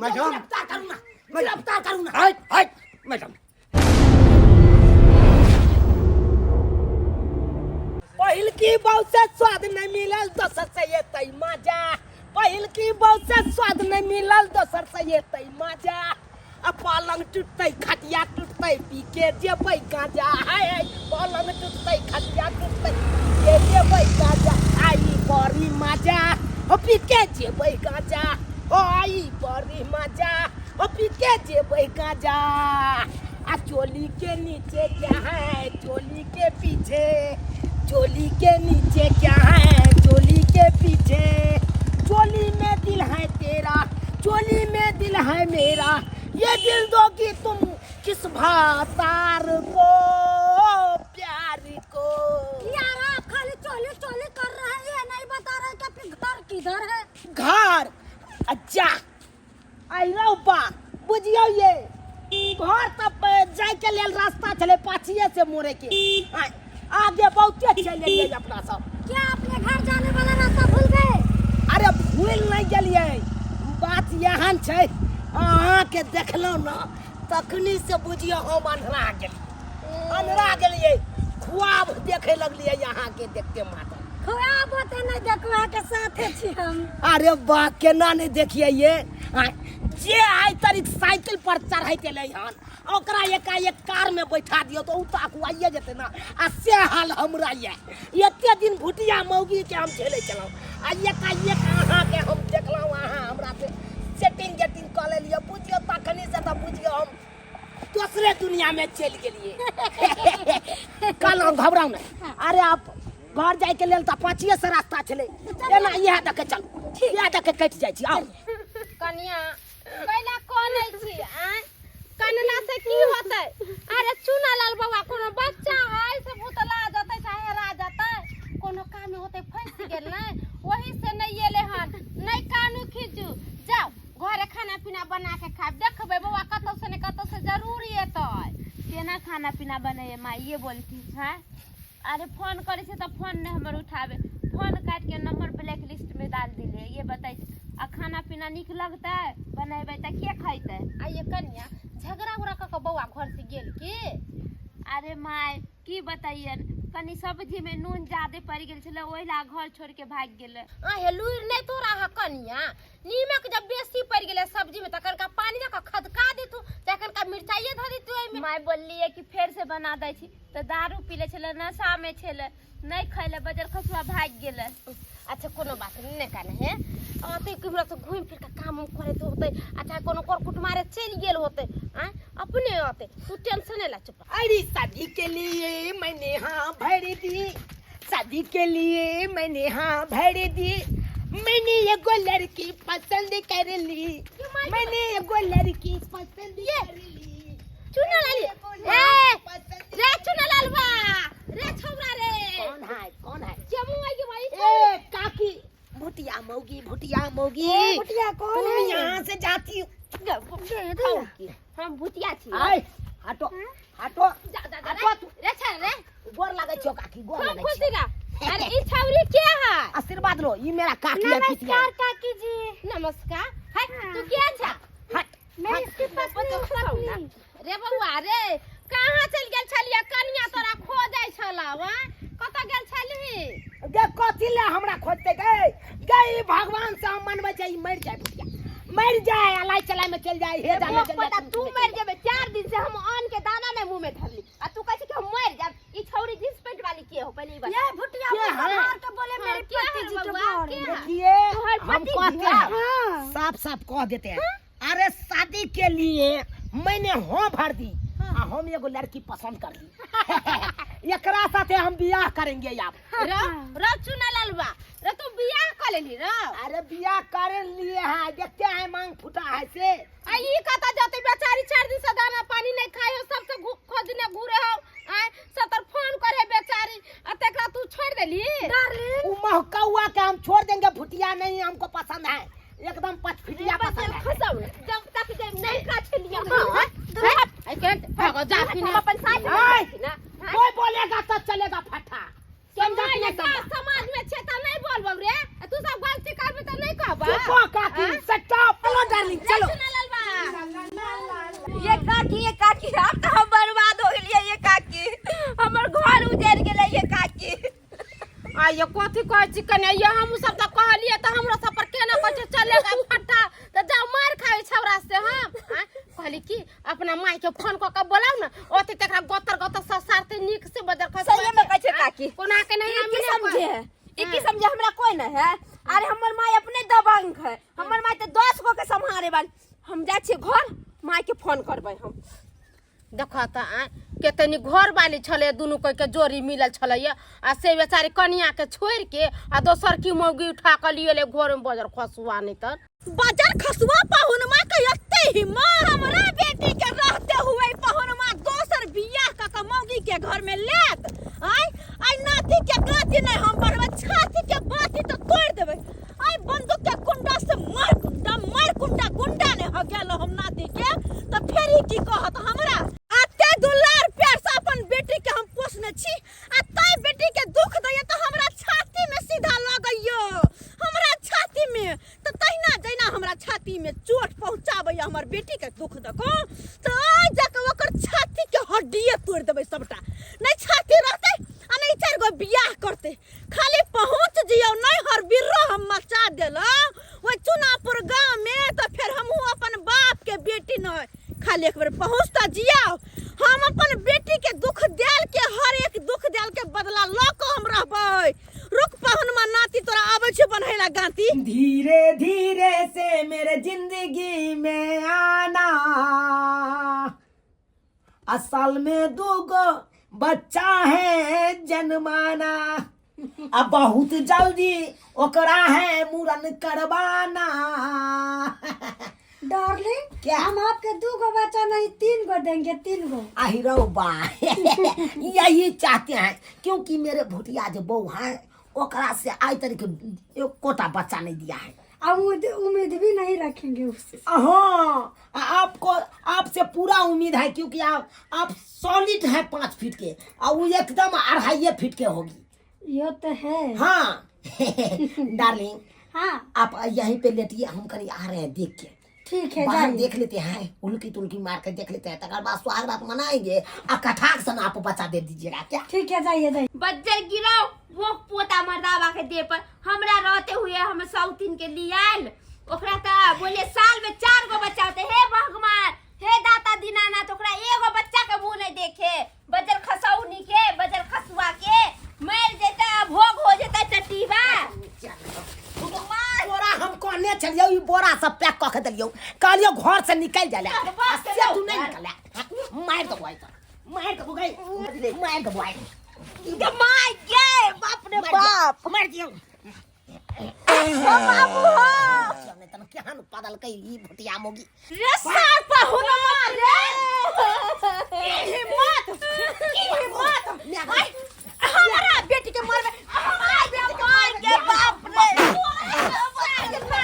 Madam गिरफ्तार करू ना, गिरफ्तार करू ना। हट हट मैडम। पहिल की बहू से स्वाद नहीं मिलल, दोसर से एतै मजा। पहिल की बहू से स्वाद नहीं मिलल, दोसर से एतै मजा। आ पलंग टूटतै, खटिया टूटतै, पी के जेबै गांजा। हाय हाय, पलंग टूटतै, खटिया टूटतै, पी के जेबै गांजा। आई बड़ी मजा, हो पी के जेबै गांजा। हो आई बड़ी मजा, हो पी के जेबै गांजा। आ चोली के नीचे क्या है, चोली के पीछे, चोली के नीचे क्या है, चोली के पीछे। चोली में दिल है तेरा, चोली में दिल है मेरा, ये दिल दोगी तुम किस भातार को, प्यार को। यार आप खाली चोली चोली कर रहे हैं, ये नहीं बता रहे कि आपके घर किधर है। घर अच्छा आई रहो बा, बुझियो ये घर तक जाय के लेल रास्ता छले पाछिए से मोड़े के। आगे बहुते चलि गेलियै अपना सब। क्या अपने घर जाने वाला रास्ता भूल गए? अरे भूल नहीं गेलियै, बात एहन छै अहाँके देखलहुँ ने तखनी से बुझियो हम अन्हरा गेलियै, अन्हरा गेलियै। ख्वाब देखे लगलियै अहाँके देखते मात्र। ख्वाब होते नहीं देखवा के साथे छी हम। अरे वाह, केना नहीं देखिए ये। जे आइ तारीख साइकिल पर चढ़ैत एलै हन ओकरा एकाएक कार में बैठा दियौ तऽ ओ तऽ अकुआइए जेतै ने। आ से हाल हमरा यऽ, एते दिन भुटिया मौगी के हम झेलै छलहुँ आ एकाएक अहाँके हम देखलहुँ, अहाँ हमरा से सेटिंग गेटिंग कऽ लेलियै। बुझियौ तखनी से तऽ बुझियौ हम दोसरे दुनिया में चलि गेलियै। कहलहुँ घबराउ नहि। अरे आप घर जाइके लेल तऽ पाँचिए से रास्ता छलै, एना इएह दऽ के चलू, इएह दऽ के कटि जाइ छी। आउ कनिया, कैला कनै छी? आँय, कनला से की होतै? अरे चुना लाल बौआ कोनो बच्चा है से भूतला जतै चाहे हेरा जतै? कोनो काम होतै फंसि गेल नै, ओही से नहि एलै हन। नहि कानू खींचू, जाउ घरे खाना पीना बना के खाब। देखबै बौआ कतौ से ने कतौ से जरूर एतै। केना खाना पीना बनैए माँ, ये बोलती हैं? अरे फोन करै छै तऽ फोन नहि हमर उठाबे, फोन काटि के नंबर ब्लैक लिस्ट में डाल दिले। ये बताइ, आ खाना पीना नीक लगतै बनेबै तऽ के खैतै? आ ये कनिया, झगड़ा उगड़ा कऽ के बौआ घर से गेल की? अरे माय, की बताइयन, कनी सब्जी में नून ज्यादे पड़ि गेल छलै, ओहि ला घर छोड़ के भागि गेलै। आहे लुरि नहि तोरा ह कनिया, नीमक जब बेसी पड़ि गेलै सब्जी में तऽ कनिका पानी दऽ कऽ खदका देतू, चाहे कनिका मिरचाइए धऽ देतू ओहिमे। माय बोललियै कि फेर से बना दै छी तऽ दारू पी लै छलै, नशा में छलै, नहि खैले, बजर खसुआ भागि गेलै। अच्छा कोनो बात नहीं, नहीं काने हे अते केम्हरो से घूमि फिर के काम उम करैत होतै आ चाहे कोनो कर कुटुमारे चलि गेल होतै। आँय अपने अते, तू टेंशन नहीं ला, चुप। अरे शादी के लिए मैंने हाँ भर दी, शादी के लिए मैंने हाँ भर दी, मैंने एगो लड़की पसंद कर ली, मैंने एगो लड़की पसंद कर ली। चुना लाल ए रे, चुना लाल बा रे, छौरा रे। कौन है, कौन है? जमू आई के भाई। ए काकी, भुटिया मौगी, भुटिया मौगी। भुटिया कौन तुम है? यहाँ से जाती हो। हम भुटिया छी। आय हटो हटो। जा जा जा। हटो तू। रे छे रे। गोर लागै छौ काकी, गोर खूब लागै खुशी छौ। रह। अरे ई छौरी के है? आशीर्वाद लो, ई मेरा काकी है, पितिया। नमस्कार काकी जी। नमस्कार। है तू के छा? हट। मैं इसकी पत्नी हूँ, पत्नी। रे बौआ रे, कहाँ चलि गेल छलियै? कनिया तोरा खोजै छलौ। आँय कतऽ गेल छलही? गे कथी ले हमरा खोजते गए? गए भगवान से हम मनबै छै ई मरि जाय, भुटिया मरि जाय, अलाई चलाई में चल जाय, हे जाने चल जाय। तू मरि जेबे, 4 दिन से हम अन्न के दाना नहीं मुंह में धरली आ तू कहै छै कि हम मरि जाब। ई छौरी जींस पैंट वाली के हो, पहले ई बता। ये भुटिया के को है? संभाल के बोले हाँ, मेरे के है पति जी के बउआ, बारे के में। है? देखिए तोहर हम पति कहते जी है? हैं, हाँ। साफ साफ कह देते हैं। अरे शादी के लिए मैंने हाँ भर दी आ हम एगो लड़की पसंद कर ली, एकरा साथे हम बियाह करेंगे आप। र र चुना लालवा रे, तू बियाह कर लेली र? अरे बियाह कर लिए हैं, देखते हैं मांग फूटा है से। आ ई कतऽ जतै बेचारी? 4 दिन से दाना पानी नहीं खाए हो, सबसे खोजने घूरे हो। आय सतर फोन करे बेचारी, आ तेकरा तू छोड़ देली? डार्लिंग उ महकौआ के हम छोड़ देंगे, भुटिया नहीं हमको पसंद है, एकदम पचफिटिया पसंद है। खसौ जब तक जे नहीं का छलिया। हां आई के भागो जा फिर हम अपन साथ आय। ना। कोई बोलेगा तो चलेगा फटा, समझा कि नहीं समझा? समाज में छे त नहीं बोलबौ रे, तू सब गलती करबे त नहीं कहबा। चुप हो काकी, सट्टा। चलो डार्लिंग चलो। ये कथी कहै छी कने ये हम सब तऽ कहलियै तऽ हमरा सब पर केना कहै छै चलेगा फट्टा तऽ जाउ मार खाइ छौरा से हम आँय? कहली कि अपना माय के फोन कऽ के बोलाउ ने ओते तकरा गोतर गोतर ससारते नीक से बजर खसुआ सही में कहै छै काकी। कोना के नहीं ई की हम समझे है ई की समझे हमरा कोई नहीं है अरे हमर माय अपने दबंग है हमर माय तऽ 10 गो के सम्हारे वाली हम जाइ छियै घर माय के फोन करबै हम देख तऽ आँय केतनी घर वाली छलै दुनू कोइ के जोड़ी मिलल छलैया आ से बेचारी कनिया के छोड़ि के आ दोसर की मौगी उठा के लिए ले घर में बजर खसुआ नहीं तर बजर खसुआ पहुनमा के एते हिम्मत हमरा बेटी के रहते हुए पहुनमा दोसर बियाह क के मौगी के घर में लेत आय आय नाती के गाती नहीं हम बढ़बै छाती के बाती तो तोड़ देबै आय बंदूक के कुंडा से मार कुंडा मार कुंडा गुंडा ने हो गेल हम नाती के तो फेर ई की कहत हमरा अते दुलार प्यार से अपन बेटी के हम पोसने छी आ तै बेटी के दुख दैया तो हमरा छाती में सीधा लगैयो हमरा छाती में तो तहिना जहिना हमरा छाती में चोट पहुंचाबैया हमर बेटी के दुख दको तो आइ जाके ओकर छाती के हड्डिए तोड़ देबै सबटा नहीं छाती रहतै आ नहीं चारि गो बियाह करतै खाली पहुंच जियो नहीं हर बिर्रो हम मचा देलो ओहि चुनापुर गांव में तो फिर हमहू अपन बाप के बेटी नहीं खाली एक बेर पहुंच तो जियो हम अपन बेटी के दुख देल के हर एक दुख देल के बदला ल के हम रहबै रुक पहुनमा नाती तोरा आबै छै बन्हैला गांती धीरे धीरे से मेरे जिंदगी में आना असल में दूगो बच्चा है जन्माना अब बहुत जल्दी ओकरा है मुरन करवाना डार्लिंग क्या? हम आपके दो गो बच्चा नहीं तीन गो देंगे तीन गो आही रो बा यही चाहते हैं क्योंकि मेरे भुटिया जो बहू है ओकरा से आई तरीके एक कोटा बच्चा नहीं दिया है अब उम्मीद उम्मीद भी नहीं रखेंगे उससे हाँ आपको आपसे पूरा उम्मीद है क्योंकि आप सॉलिड हैं 5 फीट के और वो एकदम 2.5 फीट के होगी ये तो है हाँ डार्लिंग हाँ आप यहीं पे लेटिए हम कहीं आ रहे हैं देख के ठीक है बाहर जाइए देख लेते हैं उल्की तुलकी मार के देख लेते हैं तकर बाद सुहाग रात मनाएंगे आ कठाक सन आप बच्चा दे दीजिएगा क्या ठीक है जाइए जाइए बज्जर गिराओ वो पोता मर्दावा के देह पर हमरा रहते हुए हम सौतीन के लिए आयल ओकरा त बोले साल में चार गो बच्चा होते हे भगवान हे दाता दीनानाथ ओकरा एगो बच्चा के मुंह नहीं देखे बजर खसौनी के बजर खसुआ के मर जेता भोग हो जेता चटीबा बोरा हम कहने चलियो ई बोरा सब पैक कऽ के देलियो कहलियो घर से निकल जाले आ से तू नहीं निकले मार दबो आई तो मार दबो गई मार दबो आई माय गे बाप रे बाप मार दियो ओ बाबू हो नहीं तन केहन पदल कई ई भुटिया मोगी रे सार पहुनमा रे की हिम्मत की हिम्मत आय, हमरा बेटी के मारबे हमरा बेटी के मार के बाप रे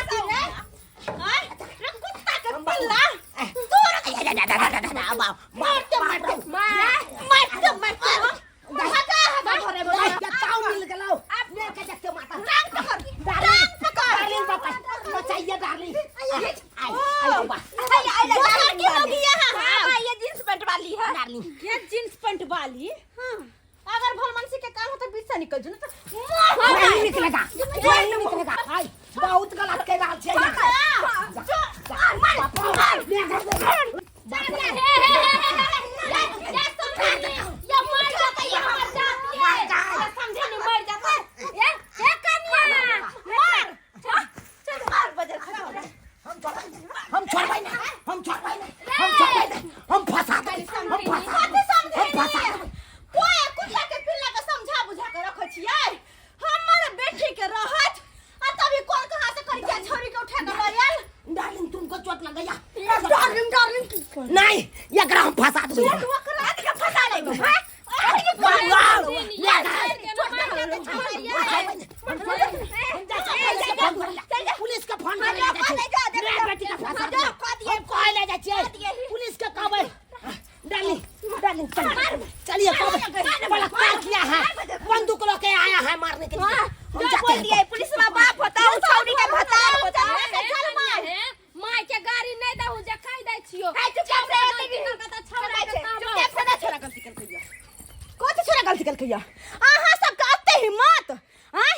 आय, रे कुत्ता के पिल्ला मारते मारते मारते मारते भगा हगा घरे बोला ताव मिल गेलो लेके देखते माता टांग पकड़ टांग पकड़ डार्लिंग बाबा बचाइए डार्लिंग आई आई बाबा आई आई दोसर की होगी यहाँ हाँ ये जींस पैंट वाली है डार्लिंग ये जींस पैंट वाली हाँ अगर भलमनसी के काम हो तो बीच से निकल जो ना तो नहीं निकलेगा नहीं निकलेगा आई बहुत गलत कह रहल छै हम छोड़बै ना हम छोड़बै ना हम छोड़बै ना हम फंसा देबै हम फंसा देबै हम फंसा देबै कोई कुत्ता के पिल्ला के समझा बुझा के रखै छियै हमर बेटी के रहत आ तभी कोन कहाँ से करिया छौरी के उठा के लऽ आयल डार्लिंग तुमको चोट लग गया डार्लिंग डार्लिंग नहीं एकरा हम फंसा देबै चोट ओकरा के फंसा लेबै हैं पुलिस के फोन करे ले जाइ बेटी के फंसा हम कहे ले जाइ छियै पुलिस के कहबै डार्लिंग डार्लिंग चलिए चलिए कहबै बलात्कार किया है बंदूक लेके आया है मारने के लिए हम जाते हैं पुलिस में बाप होता है छौरी के भतार होता है चल मार माय के गाड़ी नहीं दहु जे खाई दै छियो ए, चुपचाप से गलती करके तऽ छौड़ा के कहबो। चुपचाप से ना छोरा गलती करके कथी छोरा गलती करके अहाँ सबके अते हिम्मत आँय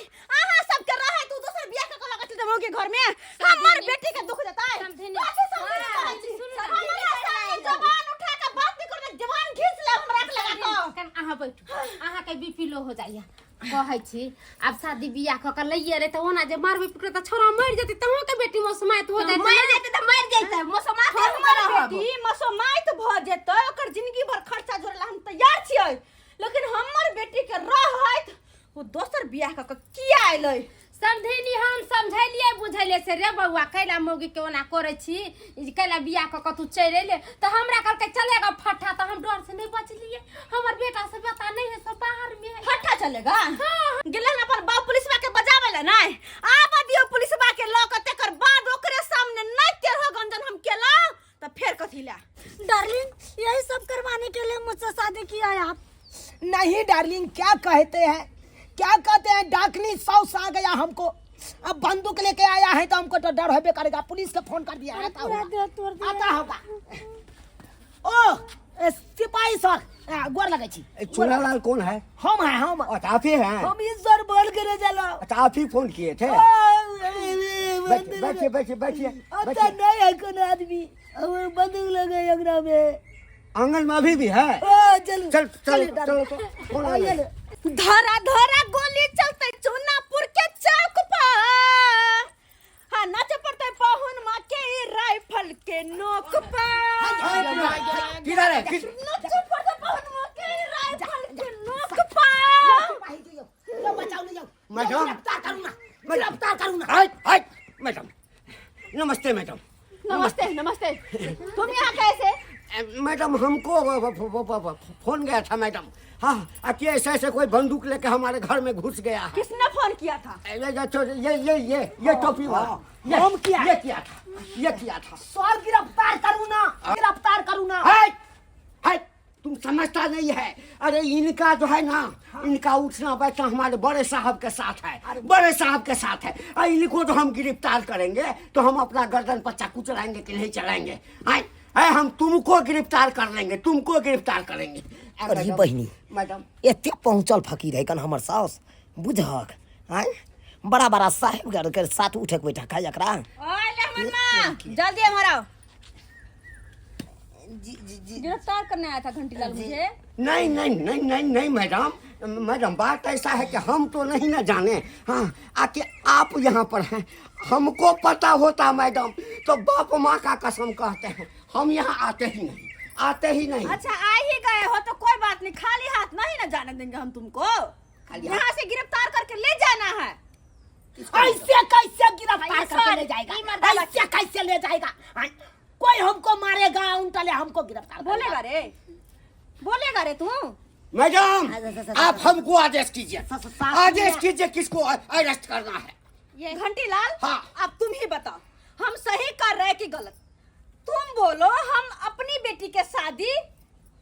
हमर बेटी के दुख देतै? समझिनी। कथी समझिनी हाँ, करै छी? सुनू ना। हमरा सामने जबान उठा के बात नहीं करबै, जबान घीच ले हमरा के लगा के। कन अहाँ बैठू, अहाँके बीपी लो हो जाइया। कहै छी आब शादी बियाह कऽ के लैये रे तऽ ओना जे मारबै पिटबै तऽ छोरा मरि जेतै, तहुँ के बेटी मौसमाइत हो जेतै। मरि जेतै तऽ मरि जेतै, मौसमाइत हम हमर रहब। बेटी मसोमाइत भऽ जेतै, ओकर जिंदगी भर खर्चा जोड़े ला हम तैयार छियै, लेकिन हमर बेटी के रहैत ओ दोसर बियाह कऽ के किया अयलै? समझेनी, हम समझेलियै बुझेलियै से रे बौआ, कैला मौगी के ओना करै छी, ई कैला बियाह कऽ के तू चलि अयले? तऽ हमरा कहलकै चलेगा फट्ठा, तऽ हम डर से नहि बचलियै। हमर बेटा से पता नहीं है, सब बाहर में है। फट्ठा चलेगा गेलै हन अपन बाप पुलिसवा के बजाबै ला? नहि आबऽ दियौ पुलिसवा के लऽ कऽ, तकर बाद ओकरे सामने नहि तेरह गंजन हम केलहुँ तऽ फेर कथी लए? डार्लिंग, यही सब करवाने के लिए मुझसे शादी किया है आप? नहीं डार्लिंग, क्या कहते हैं, क्या कहते हैं, डाकनी साउस आ गया हमको, अब बंदूक लेके आया है तो हमको तो डर होबे करेगा। पुलिस को फोन कर दिया, आता पूरा होगा, देह तोड़ दिया। आता होगा। ओ ए, सिपाही सर, गोर लगे छी। ए, चूनालाल कौन है? हम हैं, हम। अच्छा, आप ही हैं? हम इस सर बोल के चलो। अच्छा, आप ही फोन किए थे? बैठिए बैठिए बैठिए बैठिए। अच्छा। बैठिए। नहीं है कोनो आदमी, हम बंदूक लगे अंगना में। आंगन में अभी भी है? ओ, चलो। चल चल। चलो। चलो तो फोन आ गया। धरा धरा गोली चलते चुनापुर के चौक पर, हाँ नाचे पड़ते पहुन माँ के ई राइफल के नोक पर। किधर है, किस नाचे पड़ते पहुन माँ के ई राइफल के नोक पर। सिपाही जी, जाओ जाओ, बचाओ ले जाओ। मैडम। गिरफ्तार करू ना, गिरफ्तार करू ना। हाय हाय, मैडम नमस्ते, मैडम। नमस्ते नमस्ते, तुम यहाँ कैसे? ए, मैडम, हमको फोन गया था मैडम, हाँ, कि ऐसे ऐसे कोई बंदूक लेके हमारे घर में घुस गया है। किसने फोन किया था? ए, ये ये ये ये ये ये टोपी वाला ये हम किया। ये किया था, ये किया था। सर, गिरफ्तार करू ना, गिरफ्तार करू ना। हाय हाय, तुम समझता नहीं है। अरे इनका जो है ना, इनका उठना बैठना हमारे बड़े साहब के साथ है, बड़े साहब के साथ है। और इनको जो हम गिरफ्तार करेंगे तो हम अपना गर्दन पर चाकू चलाएंगे कि नहीं चलाएंगे? हाय हाय, हम तुमको गिरफ्तार कर लेंगे, तुमको गिरफ्तार करेंगे। अरे मैडम, बहिनी। मैडम। एते पहुँचल फकीर है कन हमर साउस बुझक आँय, बड़ा बड़ा साहेब घर के साथ उठक बैठक है एकरा। ओए लहमन माँ, जल्दी हमारा जी जी जी। गिरफ्तार करने आया था घंटीलाल मुझे। नहीं नहीं नहीं नहीं नहीं मैडम, मैडम, बात ऐसा है कि हम तो नहीं ना जाने, हाँ, आके आप यहाँ पर हैं, हमको पता होता मैडम तो बाप माँ का कसम कहते हैं, हम यहाँ आते ही नहीं, आते ही नहीं। अच्छा, आ ही गए हो तो कोई बात नहीं, खाली हाथ नहीं ना जाने देंगे हम तुमको। खाली हाथ? यहाँ से गिरफ्तार करके ले जाना है। ऐसे कैसे गिरफ्तार सर, करके ले जाएगा? ई मर्दाना। ऐसे कैसे ले जाएगा? हाँ, कोई हमको मारेगा, उनटले हमको गिरफ्तार करेगा। बोलेगा रे, बोलेगा रे तू? मैडम, आप हमको आदेश कीजिए, स- आदेश कीजिए, किसको अरेस्ट करना है? घंटीलाल। हाँ। अब तुम ही बताओ, हम सही कर रहे कि गलत? तुम बोलो, हम अपनी बेटी के शादी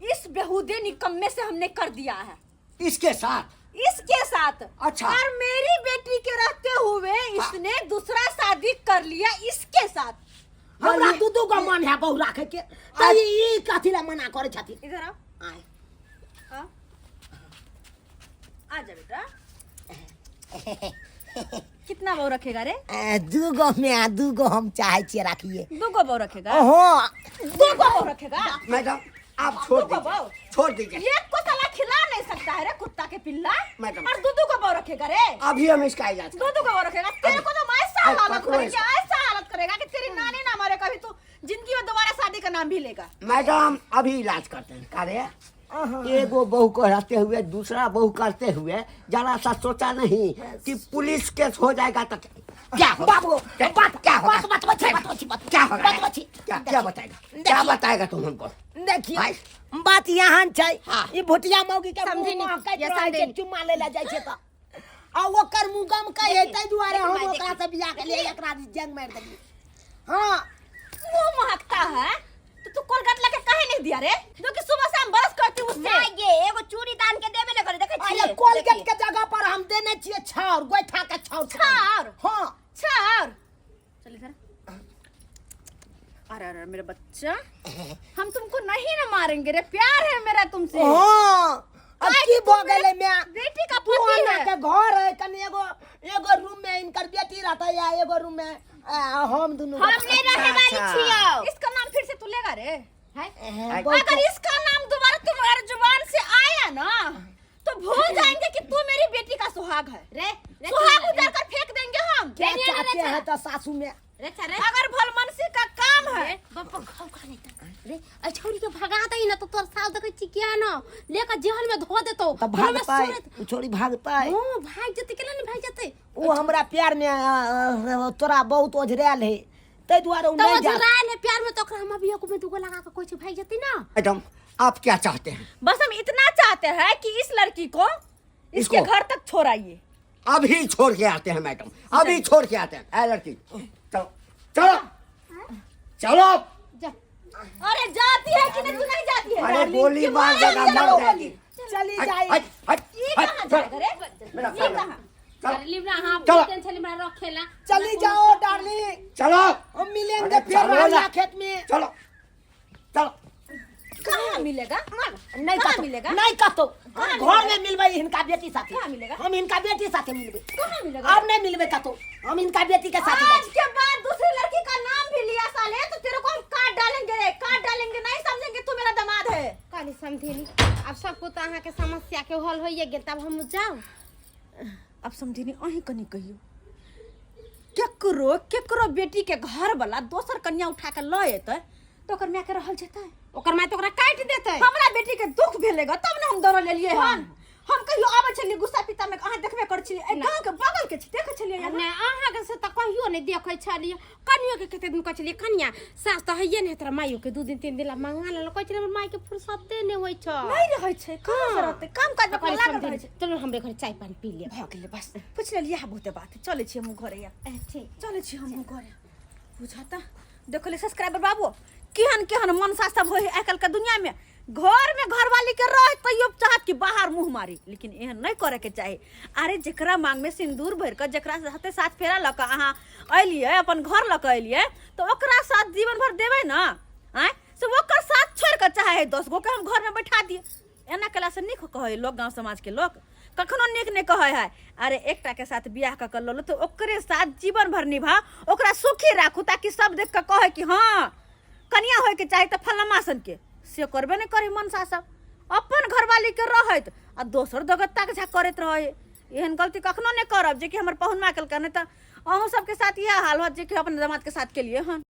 इस बेहुदे निकम्मे से हमने कर दिया है। इसके साथ? इसके साथ। अच्छा। और मेरी बेटी के रहते हुए इसने दूसरा शादी कर लिया इसके साथ। हमरा दू दू गो मन है बहु राखे के, तऽ ई ई कथी ला मना करै छथिन? इधर आओ। आय। हाँ। आ जा बेटा, कितना बहू रखेगा रे? ए, दू गो में आ दू गो हम चाहे छियै राखिए। दू गो बहू रखेगा? ओहो। दू गो बहू रखेगा? मैडम, आप छोड़ दू गो दीजिए। बहू। छोड़ दीजिए। एक को साला खिला नहीं सकता है रे कुत्ता के पिल्ला। मैडम। और दू दू को बहू रखेगा रे? अभी हम इसका इलाज दू दू को बहू रखेगा? तेरे को तो मैं ऐसा अरे, हालत पकड़ो करेगी, इसको। ऐसा हालत करेगा कि तेरी नानी ना मरे कभी, तू जिंदगी में दोबारा शादी का नाम भी लेगा। मैडम, अभी इलाज करते हैं। कार्य एगो बहू को रहते हुए दूसरा बहू करते हुए जरा सा सोचा नहीं कि पुलिस केस हो जाएगा तो क्या होगा? बाबू, क्या बात क्या होगा? बात बात बात बात बात। क्या होगा? बात बात। क्या क्या बताएगा, क्या बताएगा तुम हमको? देखिए, भाई। बात यहाँ छै। हाँ। ई भुटिया मौगी के मुंह समझी नहीं, महकैत ये रहै छै, समझी। चुम्मा ले ले जाइ छै तऽ आ ओकर मुंह गमकै है, ताहि दुआरे हम देखी, ओकरा से बियाह के लिए एकरा जंग मारि देलियै। हाँ। मुंह महकता है तो तू कोलगेट लेके काहे नहीं दिया रे, जो कि सुबह से हम बरस करती हूँ उससे? नहीं ये एगो चूड़ी दान के देबे न करे, देखै अरे छियै? कोलगेट के जगह पर हम देने छियै छाउर, गोइठा के छाउर। छाउर? हाँ। छाउर। चल इधर। अरे अरे, मेरा बच्चा, हम तुमको नहीं ना मारेंगे रे, प्यार है मेरा तुमसे। हाँ, अब काहे की कि भऽ तू गेलै मेरे माय? बेटी का तू पति हमरा है। के घर है, कनी एगो एगो रूम में इनकर बेटी रहतै या एगो रूम में आ, हम दुनू हम नहीं रहे वाली अच्छा। छियौ। इसका नाम फिर से तू लेगा रे? हैं, बहुत- अगर इसका नाम दोबारा तुम्हारे जुबान से आया ना तो भूल जाएंगे कि तू मेरी बेटी का सुहाग है। रे रे, सुहाग उतार कर फेंक देंगे हम। क्या रे, रे, चाहते रे, हैं तो सासू में रे रे। अगर भलमनसी का काम है। बाप घाव खा लेता रे, ऐ छौरी के भगा दही ना तो तोर साल देखै छी किया न लेके जेहल में धो देतौ। तऽ घरमे भागतै सुरत ओ छोरी, भागतै। ओ भाग जेतै, केना ने भाग जेतै? ओ हमरा प्यार में तोरा बहुत ओझरायल है, ताहि दुआरे ओ तऽ नहीं जा। ओझरायल है प्यार में, तऽ ओकरा हम अभी में दूगो लगा के कहै छी, भाग जेतै ना। मैडम, आप क्या चाहते हैं? बस हम इतना चाहते हैं कि इस लड़की को इसके इसको? घर तक छोड़ाइए। अभी छोड़ के आते हैं मैडम, अभी छोड़ के आते हैं। ए लड़की, चलो चलो चलो। जा। अरे जाती है कि नहीं? तू नहीं जाती है? अरे गोली मार देगा, मर जाएगी। चली हट, जाए। हट, हट, ये हट, कहाँ चलो। जाएगा रे? मेरा ये कहाँ? चलो। अरे लिमरा, हाँ। चलो। टेंशन लिमरा रखेला। चली जाओ डार्लिंग। चलो। हम मिलेंगे अरे फिर चलो ना। रानिया खेत में। चलो चलो। कहाँ मिलेगा? नहीं कहाँ कतो मिलेगा? नहीं कतो, हम घर में मिलबै हिनका बेटी साथे। कहाँ मिलेगा? हम हिनका बेटी साथे मिलबै। कहाँ मिलेगा? अब नहीं मिलबै कतो, हम हिनका बेटी के साथे जाइ आज छी। के बाद दूसरी लड़की का नाम भी लिया साले तो तेरे को हम काट डालेंगे रे, काट डालेंगे। नहीं समझेंगे तू मेरा दामाद है। कहली समझेली, आब सब कुछ अहाँके समस्या के हल होइए गेल, तब हम जाउ। अब समझिनी, अहीं कनी कहियो, केकरो केकरो बेटी के घर वाला दोसर कन्या उठा के लऽ एतै तऽ ओकर माय के रहल जेतै? ओकर माय तऽ ओकरा काटि देतै। हमरा बेटी के दुख भेलै ग तब ने हम दौड़ल एलियै हन। हम कहियो आबै छलियै गुस्सा पिता में? अहाँ देखबे करै छलियै, एहि गाँव के बगल के छी, देखै छलियै अहाँ? नहि, अहाँके से तऽ कहियो नहि देखै छलियै। कनियो के कते दिन कहै छलियै, कनिया सास तऽ हैये नहि, तोरा माइयो के 2 दिन 3 दिन ला मंगा लेलक। कहै छलै हमर माय के फुर्सते नहि होइ छै। नहि रहै छै, कहाँ से रहतै? काम काज में कहली लागल रहै छै। समझेली, चलू हमरे घर चाय पानी पी लेब। भऽ गेलै, बस पुछि लेलियै, इएह बहुते बात है। चलै छी हमहूँ घरे आब। ठीक। चलै छी हमहूँ घरे। बुझता देखली सब्सक्राइबर बाबू, केहन केहन मनसा सब होइ है आइ काल्हि के दुनिया में। घर में घरवाली के रह तैयो चाहत कि बाहर मुंह मारी, लेकिन एहन नहीं करे के चाही। अरे जेकरा मांग में सिंदूर भर के, जेकरा साथे साथ फेरा लऽ के अहाँ अलियै, अपन घर लऽ के अलियै, तऽ ओकरा साथ जीवन भर देबै ने आँय? से ओकर साथ छोड़ि कऽ चाहे है 10 गो के हम घर में बैठा दिए। एना केलासँ नीक कहै लोक? गाँव समाजके लोक कखनो नीक नहि कहै है। अरे एकटा के साथ बियाह कऽ के लऽ तऽ ओकरे साथ जीवन भर निभा, ओकरा सुखी राखू, ताकि सब देख कऽ कहै कि हँ, कनिया होइके चाही तऽ फलमा सनके। से करबे नहि करै मनसा सब, अपन घरवाली के रहैत आ दोसर दगत ताक झाक करैत रहै। एहन गलती कखनो नहि करब जेकि हमर पहुनमा केलकै, नहि तऽ अहूँ सबके साथ इएह हाल होत जेकि अपन दामाद के साथ केलिए हन।